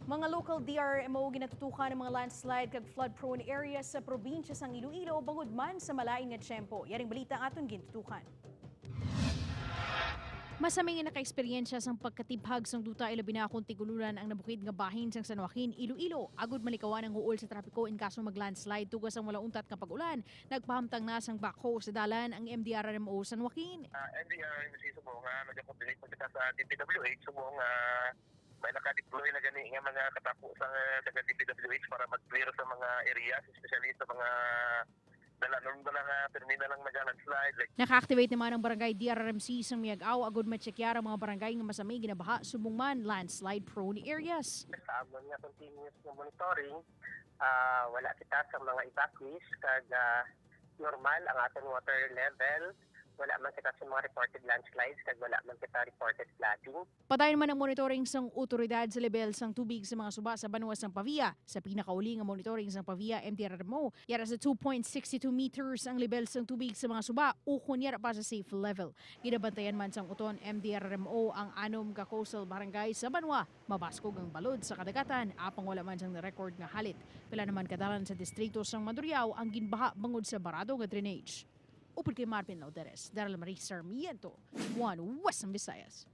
Mga local DRMO ginatutukan ng mga landslide kag flood-prone areas sa probinsya sang Iloilo bangod man sa malain nga tiyempo. Yaring balita ang aton gintutukan. Masaming nga naka-eksperyensya sang pagkatibhag sang duta ilabi na kung tigululan ang nabukid nga bahin sang San Joaquin, Iloilo. Agud malikawan ang uol sa trapiko in kaso mag-landslide tugas ang wala untat nga pag-ulan. Nagpahamtang na sang backhoe sa dalan ang MDRRMO San Joaquin. NDRMC subong nga nag-coordinate man kita sa DPWH subong may naka-deploy na gani nga mga katapo sa taga DPWH para mag-clear sa mga areas, especially sa mga dala nung dala nga terminal lang nag-landslide like Naka-activate naman ang barangay DRRMC sang Miagao agud matsekyar ang mga barangay nga masami ginabaha subong man landslide prone areas. Sa amon nga continuous nga monitoring, wala kita sa mga evacuees kag normal ang aton water level, wala man kita sa mga reported landslides kag wala man kita reported flooding. Padayon man ang monitoring sang otoridad sa level sang tubig sa mga suba sa banwa sang Pavia. Sa pinakauli nga monitoring sang Pavia MDRMO, yara sa 2.62 meters ang level sang tubig sa mga suba o kun yara pa sa safe level. Ginabantayan man sang Oton MDRMO ang anom ka coastal barangay sa banwa. Mabaskog ang balod sa kadagatan apang wala man sang record nga halit. Pila naman kadalan sa distrito sang Mandurriao ang ginbaha bangod sa barado nga drainage. Upod kay Marvin Lauderes, Daryl Marie Sarmiento, One Western Visayas.